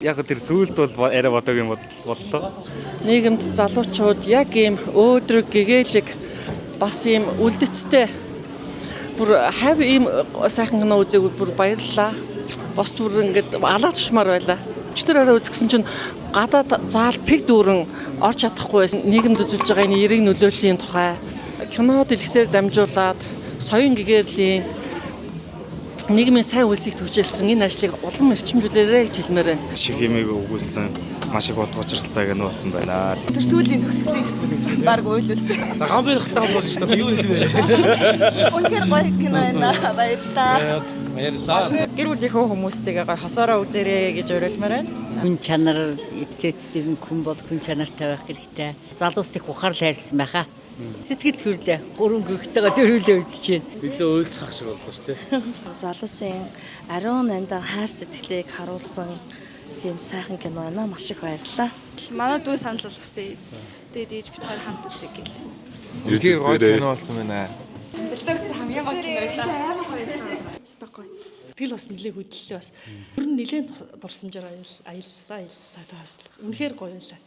Яг тэр сүүлд бол арай бодог юм боллоо. Нийгэмд залуучууд яг ийм өөдрөг гэгээлэг бас ийм үлдэцтэй бүр хав ийм сайхан кино үзээгүй бүр баярлалаа. Бос бүр ингээд алаа тушмаар байлаа. Өчтөр орой үзсэн чинь гадаад заал пиг дүүрэн орж чадахгүй байсан. Нийгэмд үзүүлж байгаа энэ эерэг нөлөөллийн тухай кино дэлгэсээр дамжуулаад соён гэгэрлийн нийгмийн сайн үйлсийг түгжээлсэн энэ ажлыг улам эрчимжүүлээрэй гэж хэлмээр байна. Шиг хэмээг өгүүлсэн маш их утга учиртай кино болсон байна. Тэр сүүлийн төгсгөлийг хэсэг баг уйлуулсан. Гамбирхтай болж шүү дээ. Юу хэлвэ? Үнэхээр гоё кино байна. Баярлалаа. Баярлалаа. Гэр бүлийнхөө хүмүүстэйгээ гоё хосоороо үзээрэй гэж уриалмаар байна. Хүн чанар эцээц тэр нь хүн бол хүн чанартай байх хэрэгтэй. Залуус их ухаарлал хайрсан байхаа. Сэтгэл хөдлөө гурван гөрхтэйгээ дөрвөлөө үзэж байна. Билээ уйлцах шиг боллоо шүү дээ. Залуусын ариун нандин хайр сэтгэлийг харуулсан тийм сайхан кино байна. Маш их баярлалаа. Манай дүү санал болгосон. Тэгээд ээж бид хоёр хамт үзье гэл. Үнэхээр гоё кино болсон байна. Дэлбэг хамгийн гоё кино байлаа. Сэтгэл бас нэлээд хөдлөлөө бас. Ер нь нэлээд дурсамжаар аяллаа аяллаа та бас үнэхээр гоё байлаа.